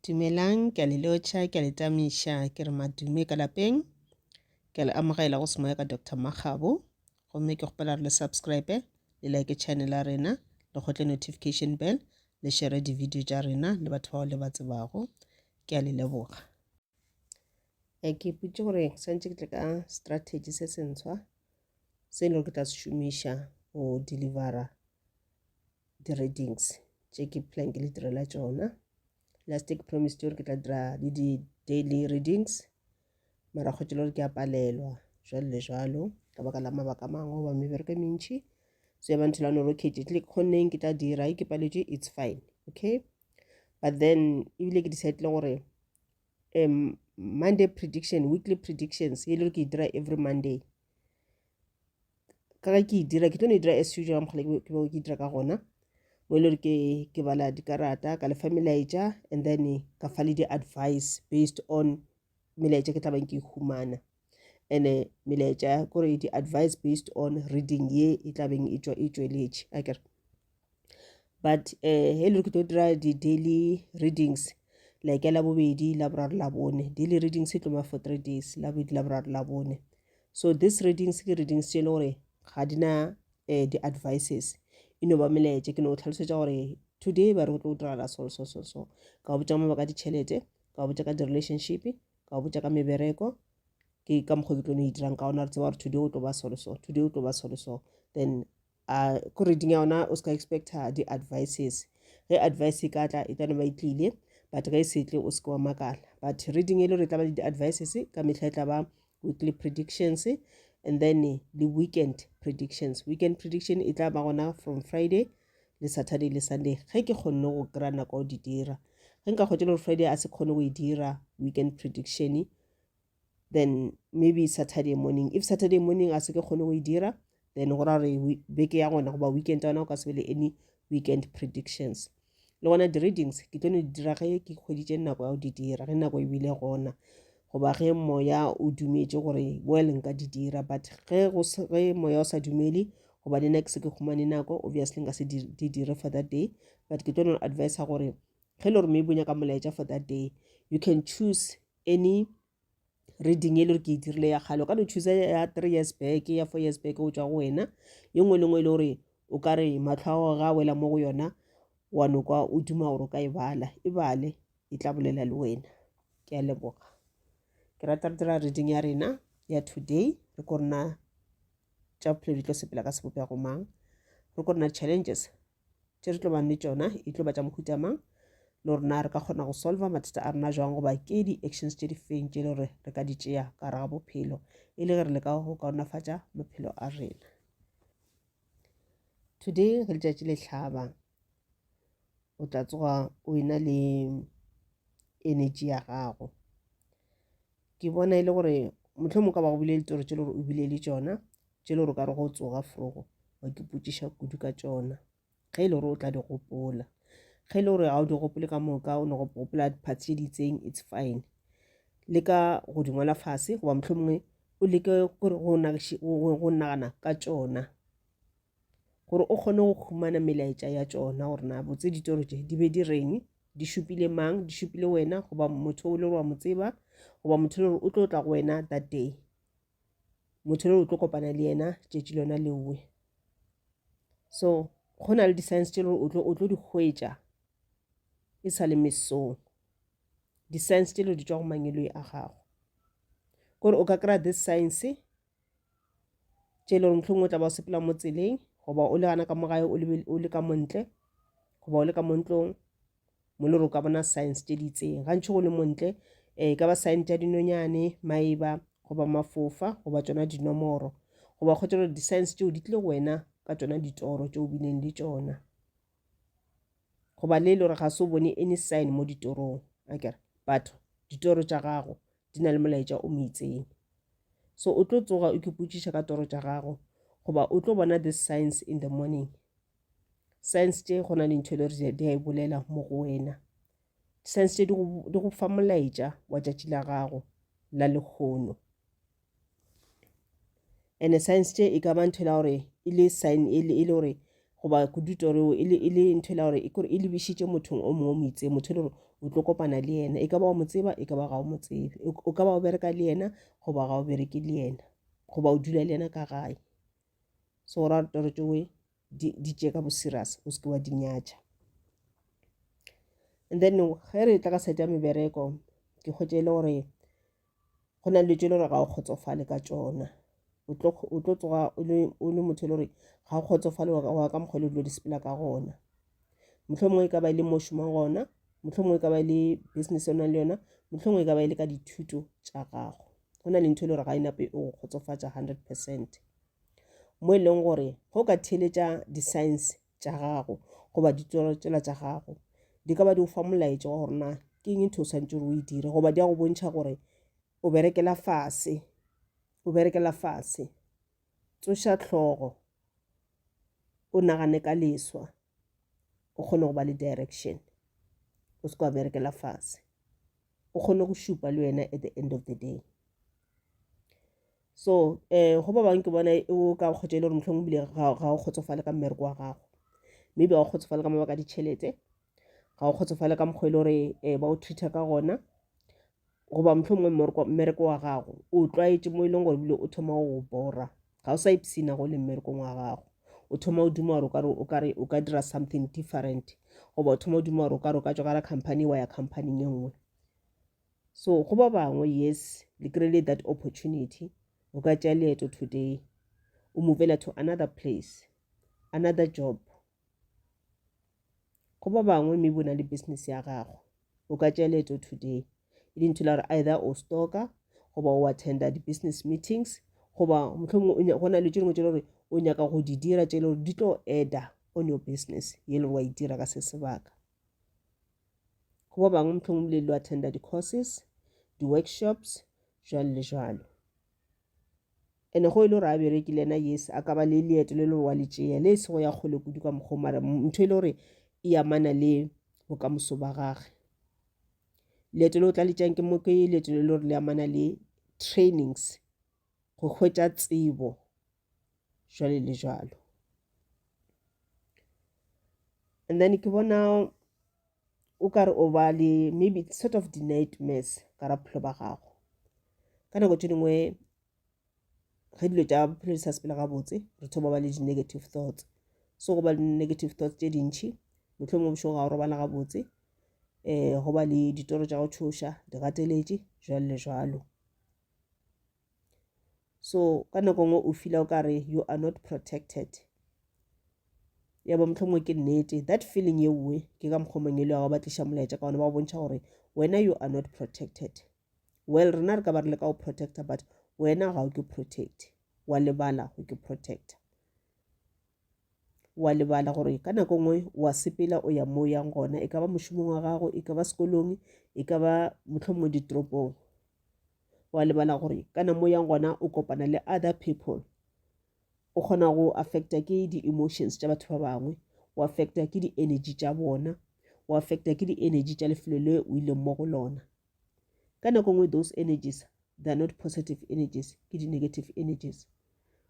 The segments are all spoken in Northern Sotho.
Dumelang, ke a le lotšha, ke a le tamiša, ke re madume ka lapeng. Ke a le amogela go Semoya ka Doctor Makgabo. Gomme ke kgopela re le subscribe, le like channel ya rena, le kgotle notification bell, le share di-video tša rena le batho bao le ba tsebago. Ke a le leboga. E, ke ipotše gore santše ke tle ka strategy se sentshwa se e le gore ke tla se šomiša go delivera di-readings tše ke plan ke le direla tšona. Last year ke promised gore ke tla dira le di-daily readings mara kgotse le gore ke a palelwa jwalo le jwalo ka baka la mabaka a mangwe goba mebereko e mentši. So ya ba ntho la gore okay ke tlile kgonneng ke tla dira e ke paletšwe it's fine okay. But then ebile ke decide-ile gore um Monday prediction, weekly predictions e le gore ke e dira every Monday. Ka ge ke e dira ke tlo no e dira as usual ka mokgwa ke bego ke e dira ka gona mo e le gore ke ke bala dikarata ka lefa melaetša and then ka fa le di-advice based on melaetša ke tla bang ke e humana and-e melaetša kore di-advice based on reading ye e tla beng e tšwa e tšweletše akere. But eh he le ke tlo dira di-daily readings like ya labobedi laboraro labone daily readings e tlo ba for 3 days labobedi laboraro labone. So this readings ke readings tše e le gore ga di na eh, di-advices e no ba melaetša ke no tlhalosetša gore today ba re go tlo diragala so so so so ka go botša mabaka a ditšhelete ka go botša ka di-relationship ka go botša ka mebereko ke ka mokgwa ke tlo no e dirang ka ona re tseba gore today o tlo ba so le so today o tlo ba so le so then a ko reading ya yona o se ka expecta di-advices ge advice e ka tla e tla no ba e tlile but ge e se tle o se ke wa makala but reading e le gore e tla ba le di-advices ka mehla e tla ba weekly predictions and then le weekend predictions. Weekend prediction e tla ba gona from Friday le Saturday le Sunday ge ke kgonne go kry-a nako ya go di dira. Ge nka kgotsa le gore Friday a se kgone go e dira weekend prediction then maybe Saturday morning. If Saturday morning a se ke kgone go e dira then go ra gore beke ya gona goba weekend ya gona go ka se be le any weekend predictions. Le gona di-readings ke tlo no di dira ge ke hweditše nako ya go di dira ge nako e bile gona goba ge moya o dumetše gore well nka di dira but ge go ge moya o sa dumele goba le nna ke se ke humane nako obviously nka se di dire for that day but ke tlo no advisa gore ge e le gore maybe o nyaka molaetša for that day you can choose any reading e le gore ke e dirile ya kgale o ka no choose ya 3 years back ya 4 years back go tšwa go wena ye nngwe le nngwe e le gore o ka re mahlo a gago ga a wela mo go yona wa no kwa o duma gore o ka e bala e bale e tla bolela le wena. Ke a leboga. Ke rata re dira reading ya rena ya today re ko rena tša bophelo di tlo sepela ka sebopego mang re ko rena challenges tše re tlo bang le tšona e tlo ba tša mohuta mang le gore na re ka kgona go solva mathata a rena jwang goba ke di-actions tše di feng tše le gore re ka di tšea ka gare ga bophelo e le ge re leka go kaonafatša maphelo a rena. Today ge letšatši le hlaba o tla tsoga o ena le energy ya gago. Ke bona e le gore mohlomong ka ba go bile le toro tše le gore o bile le tšona tše le gore o ka re go tsoga frogo wa ke potšiša kudu ka tšona ge e le gore o tla di gopola. Ge e le gore ga o di gopole ka moka o no go gopola di-parts tše di itseng it's fine. Leka go di ngwala fase goba mohlomongwe o leke gore go nagana ka tšona gore o kgone go humana melaetša ya tšona gore na botse ditoro tše di be di reng di šupile mang di šupile wena goba motho o le gore wa mo tseba goba motho le gore o tlo tla go wena that day motho le gore o tlo kopana le yena tšatši lona leowe. So go na le di-signs tše le gore o tlo di hwetša e sa le mesong di-signs tše le di tšwa go mangeloi a gago kore o ka kry-a this signs tše le gore mohlomongwe o tla ba o sepela mo tseleng goba o le gana ka mo gae o le ka mo ntle goba o le ka mo ntlong mo le gore o ka bona signs tše di itseng gantši go le mo ntle e ka ba sign tša dinonyane maeba goba mafofa goba tšona dinomoro goba kgotsa gore di-signs tšeo di tlile go wena ka tšona ditoro tšeo o bileng le tšona goba le e le gore ga se o bone any sign mo ditorong akere but ditoro tša gago di na le molaetša o mo itseng. So o tlo tsoga o kipotšiša ka toro tša gago goba o tlo bona this signs in the morning. Signs tše go na le ntho e le gore di a e bolela mo go wena. Signs tše di go fa molaetša wa tšatši la gago la lehono. And signs tše e ka ba ntho e la gore e le sign e le gore goba kudu toro e le ntho e la gore e kore e lebišitše mothong o mongwe o mo itseng motho e le gore O tlo kopana le yena, e ka ba o mo tseba, e ka ba ga o mo tsebe. O ka ba o bereka le yena goba ga o bereke le yena, goba o dula le yena ka gae. So go ra gore toro tšeo di tšee ka bo serious, o se ke wa di nyatša. And then ge re tla ka side ya mebereko, ke hwetša e le gore go na le dilo tše e le gore ga o kgotsofale ka tšona. O tlo tsoga o le motho e le gore ga o kgotsofale wa ka mokgwa o dilo di sepela ka gona. Mohlomongwe e ka ba e le mo o šomang gona, mohlomongwe e ka ba e le business o nang le yona, mohlomongwe e ka ba e le ka dithuto tša gago. Go na le ntho e le gore ga e nape e go kgotsofatša 100%. Mo e leng gore ge o ka theeletša di-signs tša gago goba ditoro tšela tša gago, di ka ba di go fa molaetša wa gore na ke eng ntho o swanetše gore o e dire, goba di a go bontšha gore o berekela fase, o berekela fase. Tsoša hlogo, o nagane ka leswa, o kgone go ba le direction, o se ke wa berekela fase, o kgone go šupa le wena at the end of the day. So um go ba bangwe ke bona o ka kgotsa e le gore mohlomongwe ebile ga o kgotsofale ka mmereko wa gago, maybe ga o kgotsofale ka mabaka a ditšhelete, ga o kgotsofale ka mokgwa e le gore um ba o treat-a ka gona, goba mohlomongwe mmereko wa gago o tlwaetše mo e leng gore ebile o thoma go bora, ga o sa ipshina go le mmerekong wa gago, o thoma o duma gore o ka re o ka dira something different, goba o thoma o duma gore o ka re o ka tšwa ka gare company wa ya company-ing e nngwe. So go ba bangwe yes le kry-ile that opportunity, o ka tšea leeto today o movela to another place, another job. Go ba bangwe maybe o na le business ya gago, o ka tšea leeto today e le ntho la gore either o stocka goba o attenda di-business meetings, goba mohlomongwe go na le tše dingwe tše le gore o nyaka go di dira tše le gore di tlo adda on your business ye le gore wa e dira ka se sebaka. Go ba bangwe mohlomongwe le lo attenda di-courses, di-workshops, jwalo le jwalo. And-e go e le gore a bereke le yena yes a ka ba le leeto le le wa le tšea le e sego ya kgole kudu ka mokgwa mara ntho e le gore e amana le bokamoso ba gage. Leeto le o tla le tšeang ke mo ke leeto le le gore le amana le trainings, go hwetša tsebo jwale le jwalo. And then ke bona o kare o ba le maybe sort of di-nightmares ka ra bophelo ba gago. Ka nako tše dingwe ge dilo tša bophelo di sa sepele gabotse re thoma ba le di-negative thoughts. So go ba le negative thoughts tše dintšhi, mohlomongwe bošego ga o robala gabotse, um go ba le ditoro tša go tšhoša, di gateletše jwalo le jwalo. So ka nako nngwe o feela o kare you are not protected. Ya ba mohlomongwe ke nnete, that feeling ye nngwe ke ka mokgwa mangwele a gago ba tliša molaetša ka ona, ba go bontšha gore wena you are not protected. Well, rena re ka ba re leka go protector but wena ga o ke protect, wa lebala go ke protector. Wa lebala gore ka nako nngwe wa sepela o ya mo o yang gona, e ka ba mošomong wa gago, e ka ba sekolong, e ka ba mohlomongwe ditoropong. Wa lebala gore kana mo yang gona o kopana le other people, o kgona go affecta ke di-emotions tša batho ba bangwe, o affecta ke di-energy tša bona, o affecta ke di-energy tša lefelo le o ileng mo go lona. Ka nako nngwe those energies they are not positive energies, ke di-negative energies,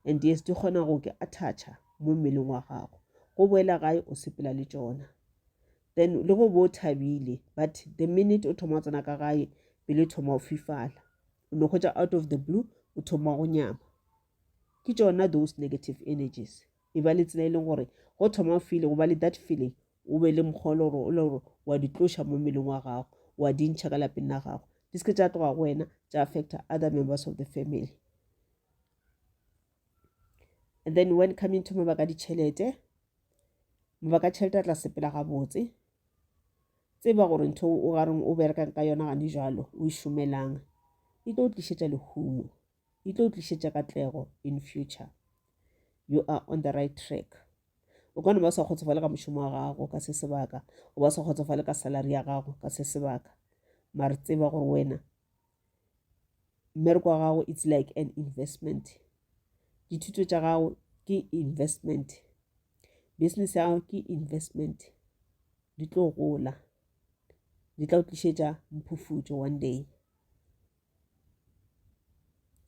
and yes di kgona go ke attacha mo mmeleng wa gago, go boela gae o sepela le tšona. Then le go bo o thabile, but the minute o thoma o tsena ka gae pele o thoma o fifala, o no hwetša out of the blue o thoma go nyama. Ke tšona those negative energies. E ba le tsela e leng gore go thoma o feel, go ba le that feeling, o be le mokgwa o le gore o le gore wa di tloša mo mmeleng wa gago, wa di ntšha ka lapeng la gago, di se ke tša tloga go wena tša affecta other members of the family. And then when coming to mabaka a ditšhelete, mabaka a tšhelete a tla sepela gabotse. Tseba gore ntho o gareng o berekang ka yona gane jwalo, o e šomelang, e tlo tlišetša lehumo, e tlo tlišetša katlego in future. You are on the right track. O ka no ba o sa kgotsofale ka mošomo wa gago ka se sebaka, goba o sa kgotsofale ka salary ya gago ka se sebaka, mare tseba gore wena mmereko wa gago it's like an investment. Dithuto tša gago ke investment, business ya gago ke investment, di tlo gola, di tla o tlišetša mphufutšo one day.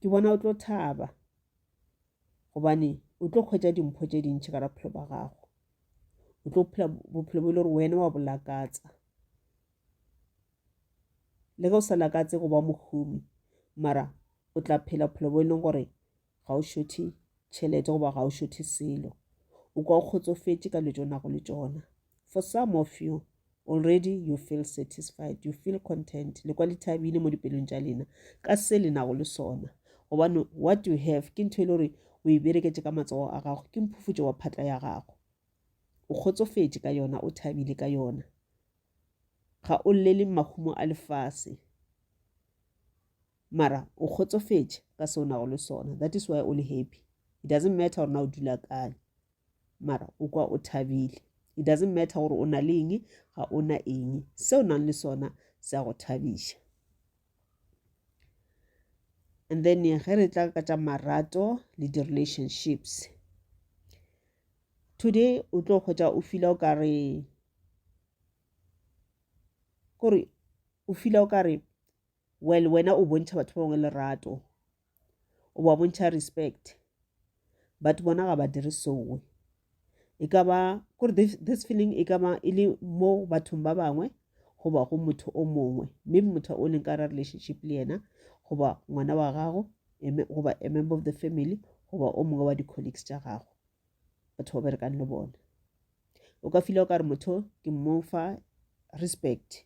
Ke bona o tlo thaba gobane o tlo hwetša dimpho tše dintši ka bophelo ba gago, o tlo phela bophelo bo e le gore wena wa bo lakatsa. Le ge o sa lakatse go ba mohumi, mara o tla phela bophelo bo e leng gore ga o šothe tšhelete goba ga o šothe selo. O kwa o kgotsofetše ka dilo tše o nago le tšona. For some of you, already you feel satisfied, you feel content. Le kwa le thabile mo dipelong tša lena ka se le nago le sona. Gobane what you have ke ntho e le gore o e bereketše ka matsogo a gago, ke mphufutšo wa phatla ya gago. O kgotsofetše ka yona, o thabile ka yona. Ga o llele mahumo a lefase. Mara o kgotsofetše ka se o nago le sona. That is why o le happy. It doesn't matter gore na o dula kae. Mara o kwa o thabile. It doesn't matter gore o na le eng, ga o na eng. Se o nang le sona se a go thabiša. And then ge re tla ka tša marato le di-relationships. Today o tlo hwetša o feel-a o ka re kore o feel-a o ka re well wena o bontšha batho ba bangwe lerato, o ba bontšha respect but bona ga ba dire sowe. E ka ba kore this, this feeling e ka ba e le mo bathong ba bangwe goba go motho o mongwe, maybe motho o leng ka ra relationship le yena goba ngwana wa gago goba a member of the family goba o mongwe wa di-colleagues tša gago, batho ba berekang le bona. O ka feel-a o ka re motho ke mo fa respect,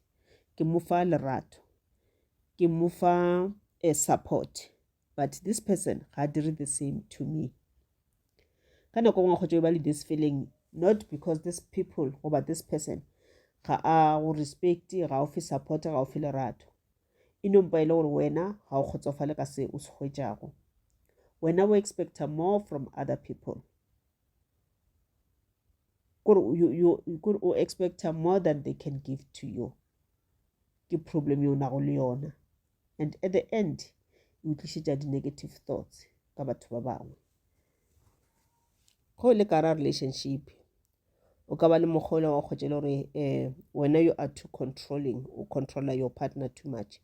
ke mo fa lerato, ke mo fa support, but this person ga a dire the same to me. Ka nako e nngwe kgotsa o ba le this feeling not because this people goba this person ga a go respect, ga o fe support, ga o fe lerato. E no mpa e le gore wena ga o kgotsofale ka se o se hwetšago. Wena o expecta more from other people. Kore you, kore o expecta more than they can give to you. Ke problem ye o nago le yona. And at the end, e o tlišetša di-negative thoughts ka batho ba bangwe. Ge o le ka ra relationship, o ka ba le mokgwa o wa kgotša le gore wena you are too controlling, o controller your partner too much.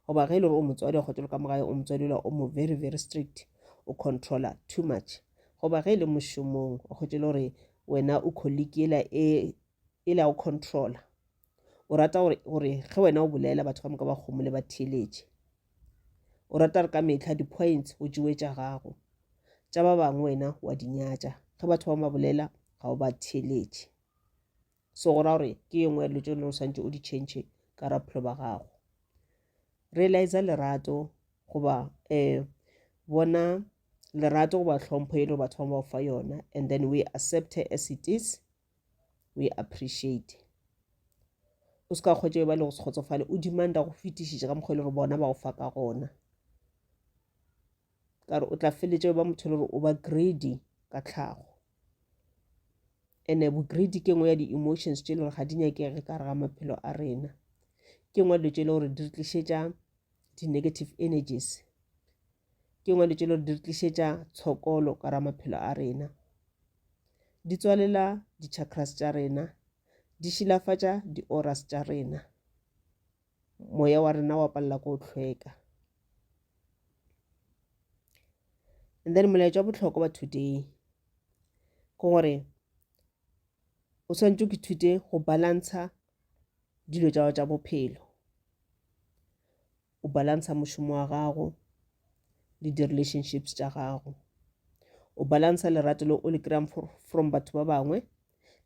Goba ge e le gore o motswadi wa kgotša le ka mo gae, o motswadi ola o mo very very strict, o controller too much. Goba ge e le mošomong, o kgotša le gore wena o colleague yela e e la go controller. O rata gore ge wena o bolela batho ka moka ba gomole ba theeletše. O rata gore ka mehla di-points go tšewe tša gago, tša ba bangwe wena wa di nyatša. Ge batho ba ba bolela ga o ba theeletše. So go ra gore ke e nngwe ya dilo tše o swantše o di change ka ra bophelo ba gago. Realize lerato goba bona lerato goba hlompho e le batho ba ba fa yona, and then we accept her as it is, we appreciate. O se ka kgotša e ba le go se kgotsofale, o demanda go fetišiša ka mokgwa e le gore bona ba go fa ka gona. Ka gore o tla feleletša ba motho e le gore o ba greedy ka tlhago. And-e bo greedy ke nngwe ya di-emotions tše e le gore ga di nyakege ka gare ga maphelo a rena. Ke nngwe ya dilo tše e le gore di re tlišetša di-negative energies. Ke nngwe ya dilo tše e le gore di re tlišetša tshokolo ka gare ga maphelo a rena. Di tswalela di-chakras tša rena, di šilafatša di-auras tša rena. Moya wa rena wa palela ke go hlweka. And then molaetša wa bohlokwa wa today ke gore o swanetše o ithute go balantsha dilo tša gago tša bophelo. O balantsha mošomo wa gago le di-relationships tša gago. O balantsha lerato le o le kry-ang from batho ba bangwe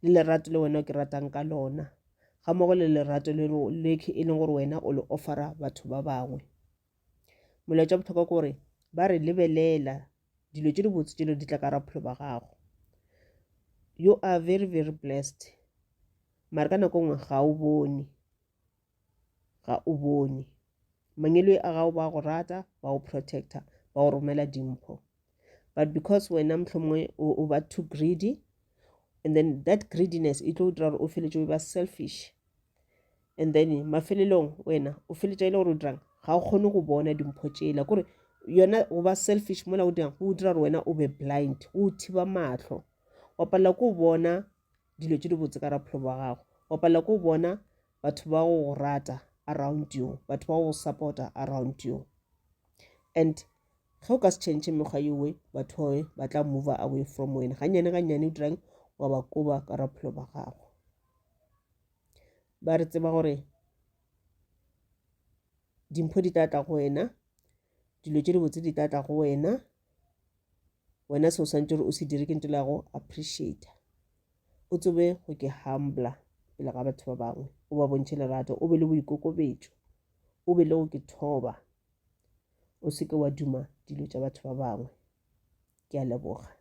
le lerato le wena o ke ratang ka lona, ga mmogo le lerato le e leng gore wena o le offera batho ba bangwe. Molaetša wa bohlokwa ke gore ba re lebelela dilo tše dibotse tše di tla ka ra bophelo ba gago. You are very very blessed, mara ka nako nngwe ga o bone, ga o bone. Mangeloi a gago ba go rata, ba go protector, ba go romela dimpho. But because wena mohlomongwe o ba too greedy, and then that greediness e tlo dira gore o feletše o ba selfish. And then mafelelong wena o feletša e le gore o dirang, ga o kgone go bona dimpho tšela. Kore yona go ba selfish mola o dirang, go dira gore wena o be blind, o thiba mahlo. Wa palela ke go bona dilo tše dibotse ka bophelo ba gago. Wa palela ke go bona batho ba go rata around you, batho ba go supporta around you. And ge o ka se change mekgwa yewe, batho ba tla move away from wena. Gannyane gannyane o dirang, wa ba koba ka bophelo ba gago. Ba re tseba gore Dimpho di tla tla go wena, dilo tše dibotse di tla tla go wena. Wena se o swantše gore o se dire ke ntho la go appreciate. O tsebe go ke humbler pele ga batho ba bangwe, o ba bontšhe lerato, o be le boikokobetšo, o be le go ke thoba. O se ke wa duma dilo tša batho ba bangwe. Ke a leboga.